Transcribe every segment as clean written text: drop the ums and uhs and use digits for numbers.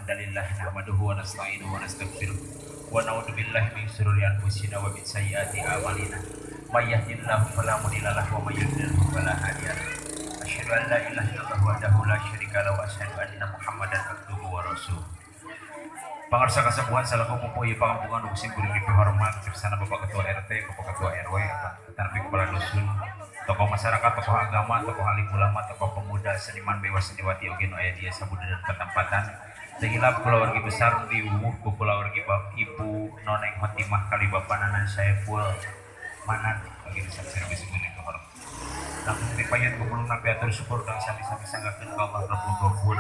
Alhamdulillah nahmaduhu wa nasta'inuhu wa nastaghfiruh wa na'udzu billahi min syururi anfusina wa min sayyiati a'malina. May yahdihillahu fala mudilla lahu wa may yudlil fala hadiya lahu. Asyhadu an la ilaha illallah wahdahu la syarika lahu wa asyhadu anna Muhammadan abduhu wa rasuluh. Pangarsa kasepuhan salaku pupuy pangampungan ug sing kuring dipihormat kersana Bapak Ketua RT, Bapak Ketua RW, tapi kepala dusun, tokoh masyarakat, tokoh agama, tokoh alim ulama, tokoh pemuda, seniman bebas seniwati oge nu aya di sabuda dan petempatan. Teu hilap kulawargi besar diwuh ku kulawargi Ibu Noneng Khotimah kali Bapak Nanan Saiful Manan bagi saksi bisi kuring dipihormat. Langkung dipayun kumulung nabi atur syukur urang sami-sami sanggakeun ka Allah Rabbul Ghafur.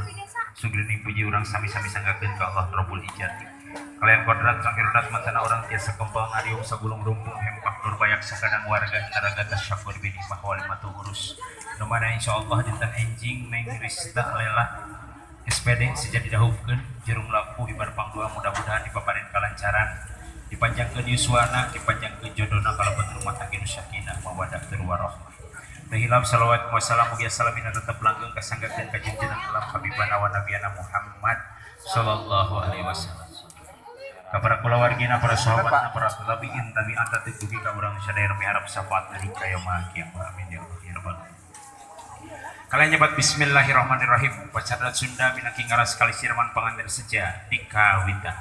Sugrining puji urang sami-sami sanggakeun ka Allah Rabbul Ijati. Kalian kodrat sangkirudat matana urang tiasa kempal ngariung sagulung rumpung hempak nurbayak sakadang warga taraga tasyakur binimah walimatu urus. Nu mana insyaallah dinten enjing Neng Rista Lela SPD sejak didahubkeun jerung laku ibar pangdua mudah-mudahan dipaparin kalancaran, dipanjangkeun yuswana, dipanjangkeun jodona kalebet rumah tangga nu sakinah mawaddah tur warahmah. Tehilap salawat wassalam mugia salamina tetap langgeng kasanggakeun ka junjungan alam habibana wa nabiyana Muhammad sallallahu alaihi wasallam. Ka para kulawargina, para sahabatna, para tabi'in tabi'at dugi ka urang sadaya miharap syafaat dari ka yaumil kiamah. Amin ya Allah ya rabbal alamin. Kalian nyebat bismillahirrahmanirrahim. Upacara Sunda minangka ngaras kali sirman panganten seja di kawitan.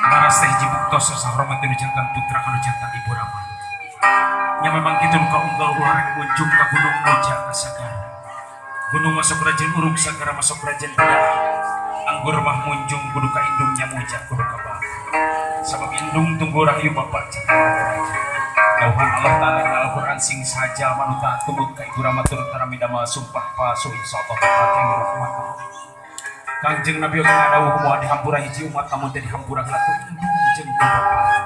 Laras teh jibuktos sahormat nu jantan putra kanu jantan ibu rama. Nya memang kitu nu kaunggal ulah rek munjung ka gunung muja ka sagara. Gunung masuk rajin uruk sagara masuk rajin bedah. Anggur mah munjung kudu ka indungnya muja kudu ka bapa. Sabab indung tunggu rahayu bapak jantan raja. Dauhan Allah Ta'ala dina Al-Qur'an sing saja manu taat tumut ka ibu rama turut tarami damal sumpah palsu insyaallah bakal rahmat. Kangjeng Nabi oge ngadawuh moal dihampura hiji umat lamun teu dihampura laku indung jeung ku bapa.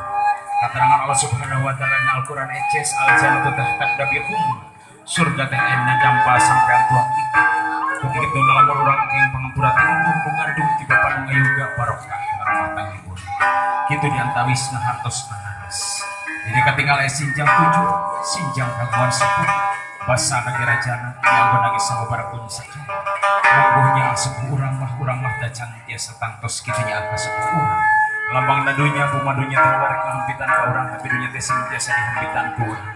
Katerangan Allah Subhanahu wa taala dina Al-Qur'an eces al jannatu tahta aqdamikum. Surga teh aya dampa sampean tuang itu. Kitu lamun urang keng pangampura ti indung nu ngandung ti bapa nu ngayuga barokah rumah tangga urang. Kitu diantawisna hartosna ngaras. Jadi katingal aya sinjang 7, sinjang kaguan sepuh. Basa nagirajana dianggo nangis sama barakun sakali. Mungguhnya sepuh urang mah dacan tiasa tangtos kitunya ka sepuh urang. Lambang dunya bumadunya teh warek ngampitan ka urang tapi dunya teh sing tiasa dihempitan ku urang.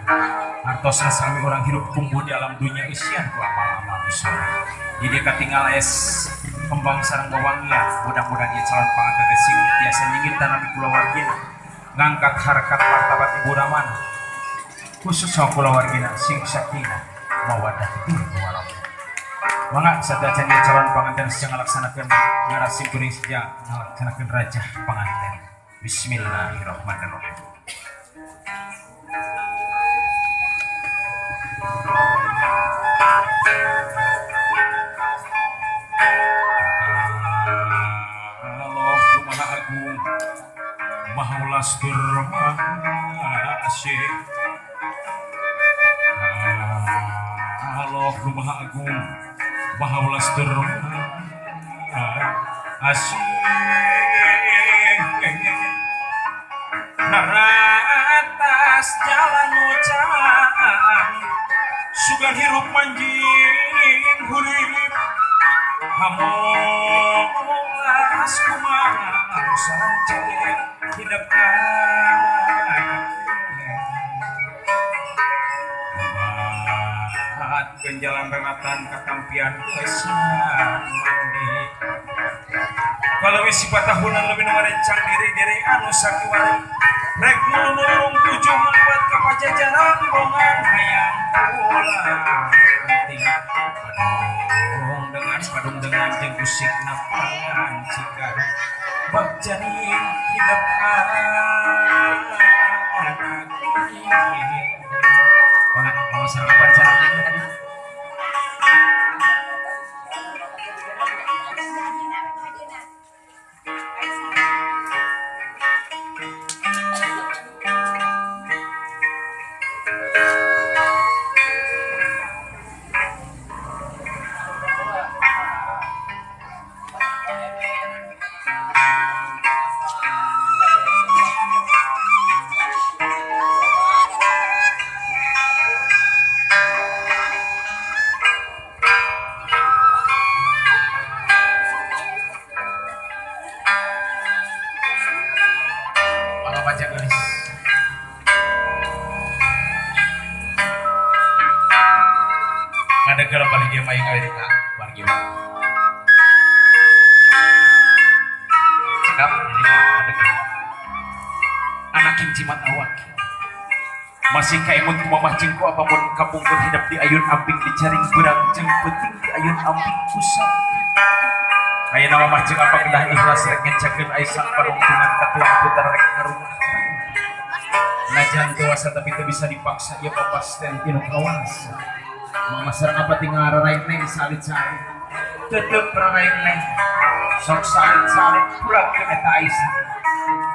Hartosna sami urang hirup kumbuh di alam dunya isian ku amal-amal nu soleh. Jadi katingal es kembang sareng wewangian, mudah-mudahan ieu calon panganten teh sing tiasa nyingitan di kulawargina, ngangkat harkat martabat ibu ramana. Khusus kulawargina sing sakinah mawadah tur warahmah. Mangga sadacan ieu calon panganten sejak ngalaksanakeun ngarasi kuring sejak ngalaksanakeun rajah panganten. Bismillahirrahmanirrahim. Allah Maha Agung, Maha Welas tur Maha Asih. Allah Maha Agung, Maha Welas tur Maha Asih. Naratas jalan ucaan, sugan hirup manjing hurip. Hamolas kumaha sareng cek hidup. Jalan renatan katampian kesan mandi. Kalau wis sipatahunan lebih rencang diri-diri anu sakiwari rek mulung tujuh ngaliwat ka pajajaran bongan hayang pulang. Padung dengan jeung usik napangan cikan bagjaning hidup. Mangga, mama sareng apa rencana tadi? Masih kaimut kumamah jengku apapun kapungkur hidup di ayun amping dicaring berang jeng penting di ayun amping kusam. Aya nama mamah jeung apa kedah ikhlas rek ngecakeun aisang panungtungan katuang putar rek ngarumah. Najan dewasa tapi teu bisa dipaksa ieu papasten tinu kawasa. Mama sareng apa tinggal rarain neng salit-salit. Tetep rarain neng. Sok salit-salit puragkeun eta aisang.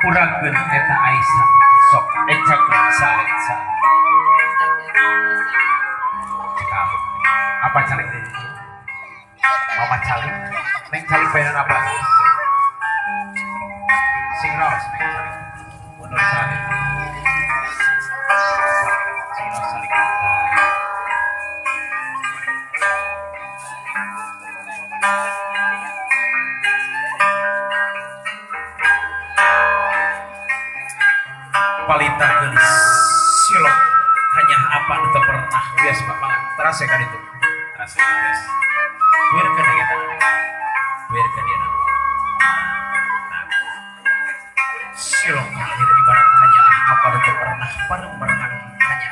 Puragkeun eta aisang. Sok ecakeun salit-salit. Apa calik ini? Mama calik, neng calik bayaran apa? Sing raos neng calik, mundur calik, sing raos calik. Palita gelis, silok, hanya apa nu teu pernah biasa banget. Terasa kan itu. Terasa guys. Biarkan dia biarkan dia. Nah. Silok lahir ibarat hanya apa nu pernah bareng-barengan hanya.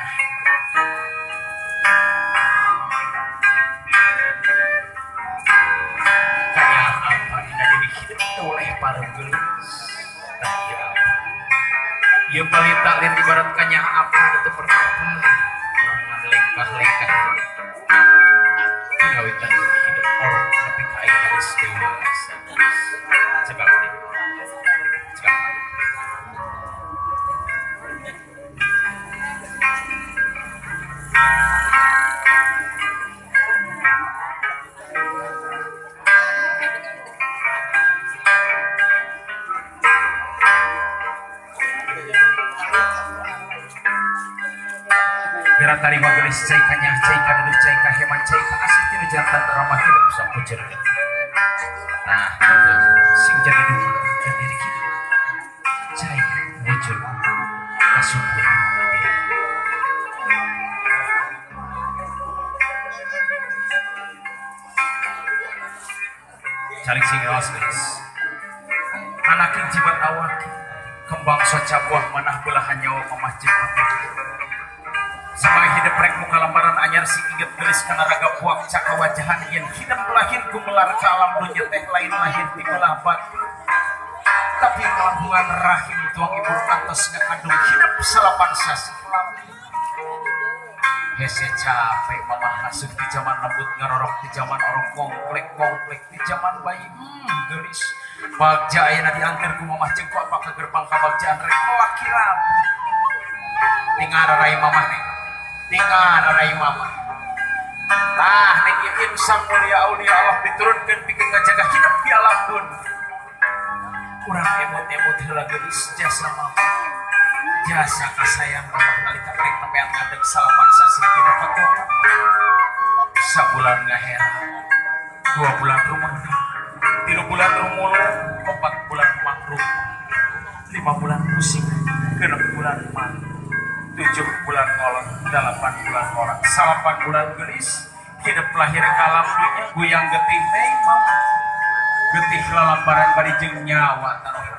Kanya apa dina diri hidup toleh bareng gelis. Nah, ieu apa? Ieu balita lir ibarat kanya apa nu pernah barengan lengkah-lengkah. Ngawitan hidup orang tapi kaya harus dewasa. Cekap nih, cekap. Gerak tarima gelis cai kanyah cai kaduduh cai kaheman cai kaasih tinu jantan ramah hidup sapujer. Nah, gitu. Sing jadi duka jadi hidup. Cai wujud kasukuran. Calik sing raos gelis. Anaking jimat awak kembang soca buah manah belahan nyawa mamah jeung apa. Sampai hidup rek muka lambaran anyar sing inget gelis kana raga puak caka wajahan yen hidup lahir gumelar ka alam dunya teh lain lahir ti belah batu tapi kelabuhan rahim tuang ibu kantos ngakandung hidup salapan sasih lami hese capek mamah asuh di zaman lembut ngarorok di zaman orok kongklek-kongklek di zaman bayi gelis bagja ayeuna dianteur ku mamah jeung ku apa ka gerbang kabagjaan rek laki rabi tinggal rai mamah nih. Tinggal rai mama. Tah nek ieu insan mulia aulia Allah diturunkeun pikeun ngajaga hidup di alam dunia. Urang emot-emot heula geulis jasa mama. Jasa kasayang mama nalika rek nembean ngadeg salapan sasih tina katuangan. Sabulan ngahera, 2 bulan rumah, 3 bulan rumulung, 4 bulan mangrum, 5 bulan pusing, 6 bulan mang. 7 bulan ngolot, 8 bulan ngolot, 9 bulan gelis, hidup lahir kalam dunya, guyang getih teh mama, getih lalambaran bari jeung nyawa taruh.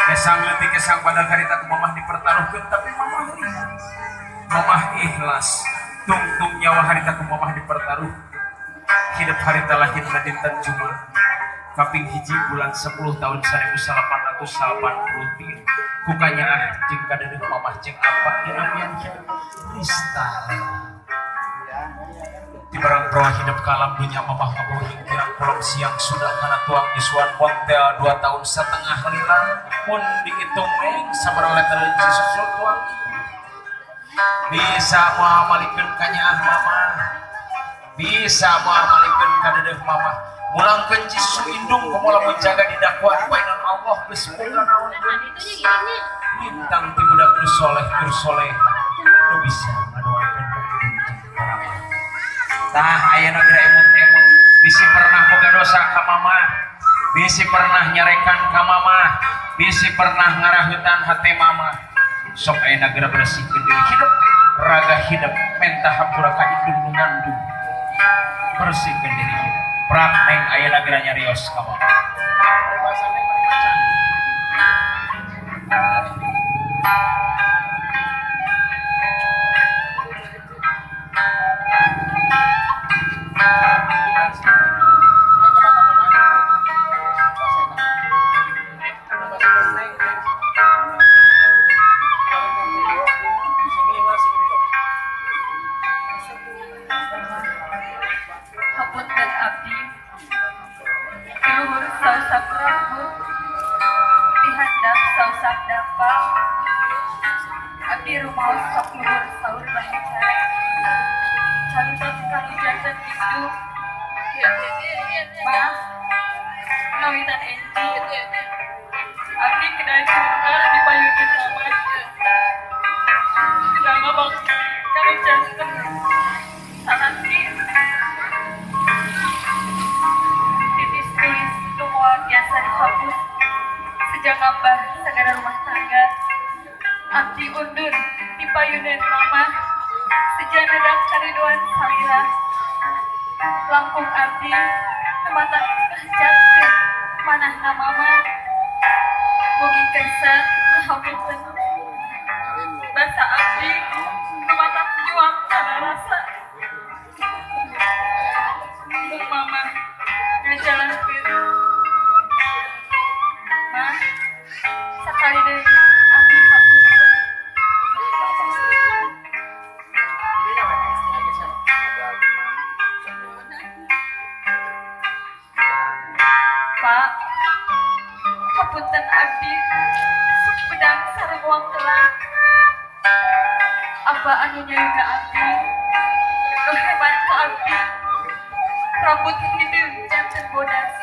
Kesang leutik kesang badal harita ku mamah dipertaruhkeun tapi mamah ikhlas. Mamah ikhlas, tungtung nyawa harita ku mamah dipertaruh. Hidup harita lahir na dinten Jumat. Kaping hiji bulan 10 tahun 1883. Ku kanyaah jeung kadeudeuh mamah jeung apa dinamian hidup kristal. Di barang proa hidup kalam dunya mamah ngaboh hingkirang kolom siang sudah kana tuang disuan wang teh 2 tahun setengah lila pun dihitung neng sabaraha liter susu tuang bisa moal malikeun kanyaah mamah bisa moal malikeun kadeudeuh mamah mulangkeun susu indung komo lamun jaga didakwa painan Allah geus boga naon lintang ti budak nu soleh tur soleh nu bisa ngadoakeun ka indung jeung karamah. Tah ayeuna geura emut-emut bisi pernah boga dosa ka mamah, bisi pernah nyarekan ka mamah, bisi pernah ngaraheutan hate mamah. Sok ayeuna geura bersihkeun diri hidup, raga hidup menta hampura ka indung nu ngandung. Bersihkeun diri hidup. Prak neng ayeuna geura nyarios ka mamah. Hapunten abdi luhur sausap rambut dihandap sausap dampak abdi rumaos sok luhur saur baheca calutut kanu janten induk mah ngawitan enci abdi kedai curah di payunan mama kedama bakti kanu janten salaki titis tulis nu moal biasa dihapus sejak ngambah sagara rumah tangga abdi undur di payunan mama sejak nedak kariduan salila langkung abdi tematan ngahjatkeun manahna mama mugi kersa ngahapunten basa abdi tematan nyuap kana rasa mung mama ngajalankeun mah sakali deui abdi hapunten. Pak, hapunten abdi sok pedang sareng wang telang apa anu nyayuga abdi nu hebat ka abdi rambut hideung janten bodas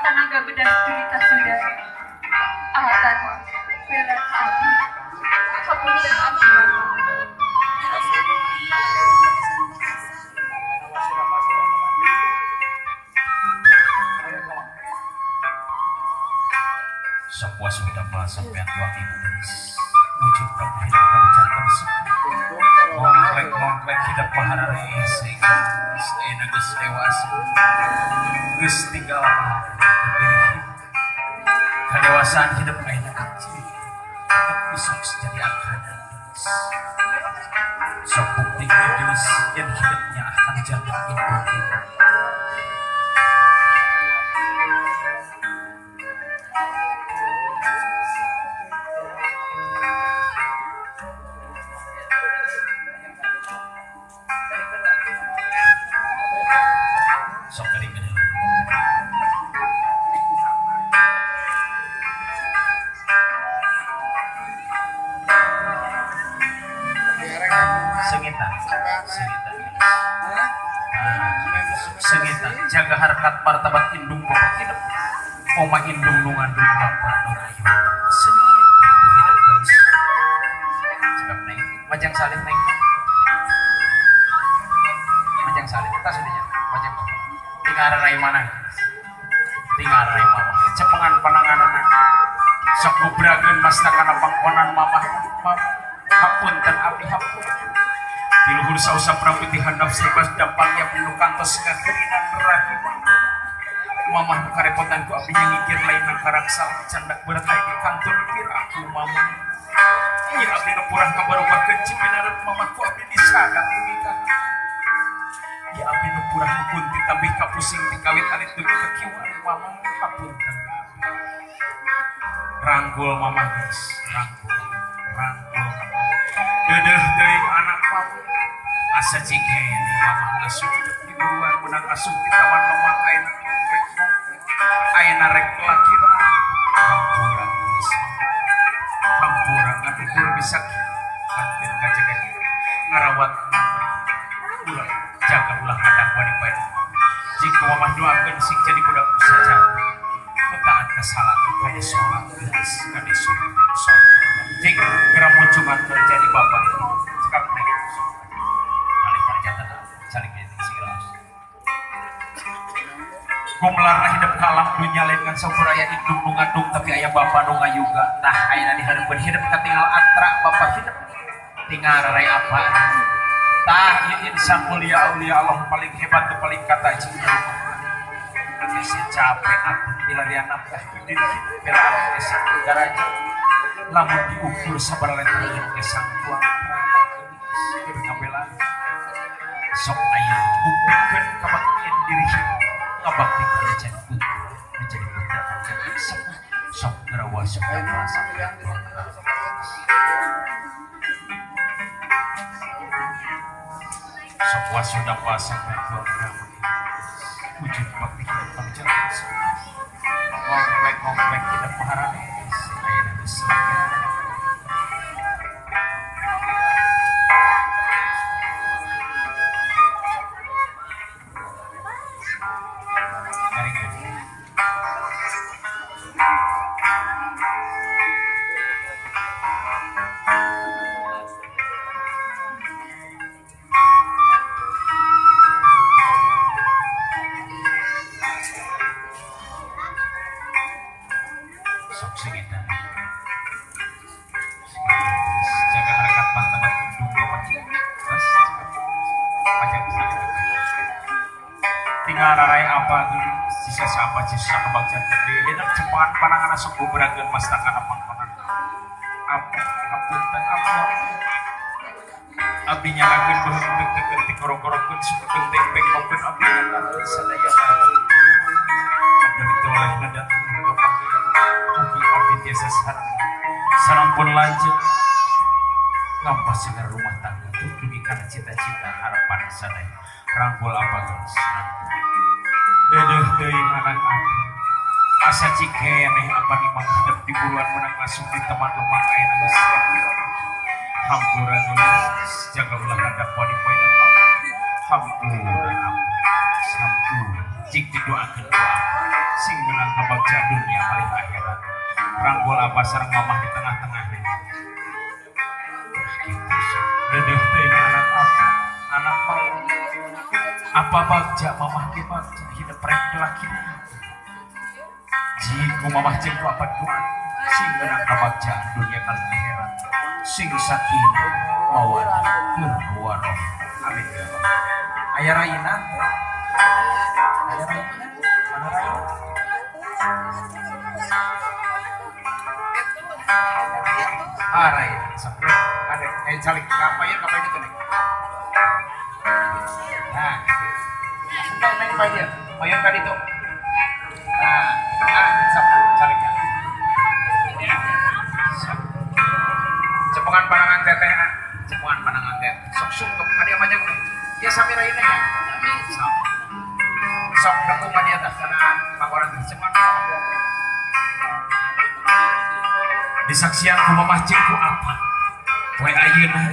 tanaga bedas dugi ka suda ahatan bela ka abdi hapunten abdi Bapak. Sok puas sudah sampean tuang ibu geus wujud kamu hidup kami jantan mongklek-mongklek hidup mahararese geus ayeuna geus dewasa geus tinggal diri hidup kedewasaan hidup ayeuna kecil hidup besok jadi akana sok buktikeun geus yen hidupnya akan jantan indung hidup. Sok gering gede. Sengita, sengita, sengita. Jaga harkat martabat indung bapak hidup. Oma indung nu ngandung bapak nu ngayu. Sengit hidup geus. Cekap neng, majang salib neng. Majang salib, tas udah majang bapak. Tinggal rai mana? Tinggal rai mama. Cepengan pananganana. Sok gubrageun masta kana pangkonan mamah. Hapunten abdi hapunten. Di luhur sausap rambut di handap sebas dampal yang nu kantos ngakerinan rahimah. Mamah nu karepotan ku abdi nyingkir lain nang karaksa candak berat aya di kantor dipir aku mamah. Ieu abdi nu purah kabarobahkeun cipinareut mamah ku abdi disadak dugi ka. Ya abdi nu purah nu kunti tambih kapusing dikawit alit dugi ka kiwari mamah hapunten. Rangkul Rangkul mamah geus, rangkul, rangkul. Deudeuh teuing anak mama. Asa cikene mamah asup di buruan menang asup di taman lemang ayeuna rek ayeuna rek lakira. Hampura geus. Hampura ngadukur bisa kanten kajaga ngarawat ulah jaga ulah ngadak wani bae. Jika mamah doakeun sing jadi budak saja. Taat ka salat kaya salat geus kade salat. Jik geura munculkan terjadi bapak. Cekap neng. Nalih parjatan saling sing Gumlarna hidup kalam dunya lain ngan saukur aya indung nu ngandung tapi aya bapa nu ngayuga. Tah ayeuna dihareupeun hidup katinggal atra bapa hidup. Tinggal rarai apa. Tah ieu insan mulia aulia Allah paling hebat nu paling kata cing. Geus capek atuh milarian nafkah diri bela geus garaja. Lamun diukur sabaraha letter geus sangtuang keur ngabela. Sok aya buktikeun kabaktian diri ngabaktikeun menjadi putra menjadi putra menjadi sepuh sok gerawa sok sampai sok wasuda sampai dua wujud bakti hidup kami jalan komplek-komplek hidup maharani ayeuna geus jaga harakat martabat undung bapak tinggal rarai apa sisa siapa sisa kebagjaan gede hidup cepat panangan asup guberakeun mastakana pangkonan apa hapunten apa abdi nyalakeun beuheung deg-degeun tikoro-korokeun sukeun teng-tengkokeun abdi nyalakeun sadaya abdi toleh ngadatkeun mugi abdi tiasa sareng sareng pun lanjut ngampas segera rumah tangga dugi kana cita-cita harapan sadaya rangkul apa geus dedeuh teuing anak abdi asa cikeneh apa nimang hidup di buruan menang asup di teman lemah ayeuna geus hampura geus jaga ulah ngadak wani poe hampura hampura jik didoakeun doa sing menang kabagjaan dunia paling akhirat rangkul apa sareng mamah di tengah-tengah nih gitu dedeuh teuing anak apa anak mama apa bagja mamah ge bagja hidup rek laki jiku mamah jeung ku apa doa sing menang kabagjaan dunia kali akhirat sing sakinah mawaddah warahmah amin ya Allah. Aya raina aya raina mana raina ah raina sampai ada calik kapayan kapayan itu nih nah gitu neng payan payan kali itu nah ah sok calik ya sok cepengan panangan teteh ah cepengan panangan teteh sok sungkem kadi macam nih ya sami raina ya sami sok sok dengkung ka di atas karena pakoran cepengan disaksian ku mamah jeung ku apa poe ayeuna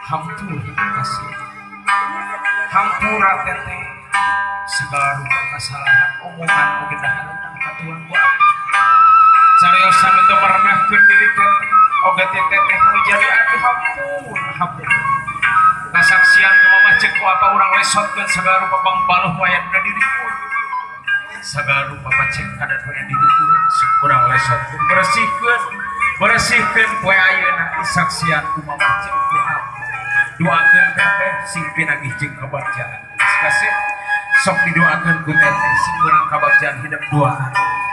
hampura kasih hampura teteh segala rupa kesalahan omongan oge dahareun katuang ku abdi cariosan teu merendahkeun diri teteh oge teteh nu jadi atuh hampura hampura kasaksian ku mamah jeung ku apa urang lesotkeun segala rupa pangbaluh aya dina diri urang segala rupa paceng kada aya diri urang urang lesotkeun bersihkeun bersihkeun poe ayeuna disaksian ku mamah jeung ku abdi doakeun teteh sing pinagih jeung kabagjaan kasih sok didoakeun ku teteh sing meunang kabagjaan hidup doa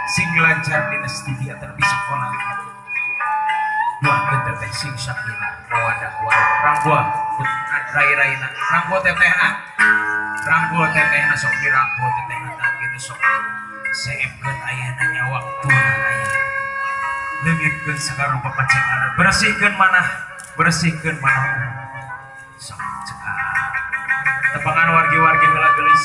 sing lancar dina studi atawa di sekolah doakeun teteh sing sakinah mawaddah warahmah ranggoa rai-raina ranggoa teteh ah ranggoa teteh sok diranggoa teteh tah kitu sok seepkeun ayana nya waktuna aya. Leungitkeun sagala rupa pacengan, bersihkeun manah, bersihkeun manah. Sok cekap. Tepangan wargi-wargi heula geulis.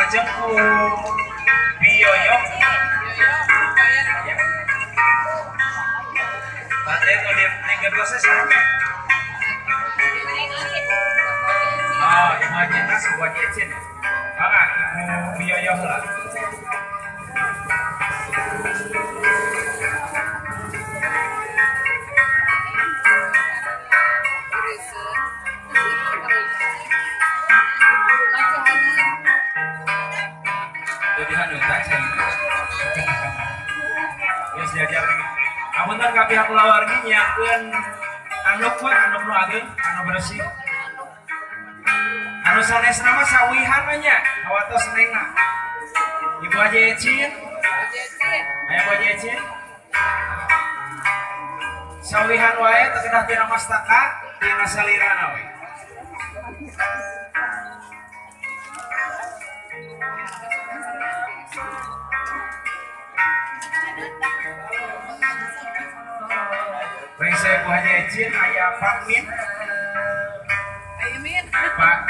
Lajeng ku Biyoyo. Tadi nu digertosna saha? Oh, Ibu Haji tas Ibu Haji Ecin. Mangga Ibu Biyoyo heula. Apunten ka pihak kulawargi nyiapkeun anduk we, anduk nu ageng, anu bersih. Anu sanesna mah sawihan we nya, hawatos nengna. Ibu Haji Ecin. Aya Bu Haji Ecin. Sawihan wae teu kedah tina mastaka, tina salirana we. Rengse Bu Haji Ecin aya Pak Min. Pak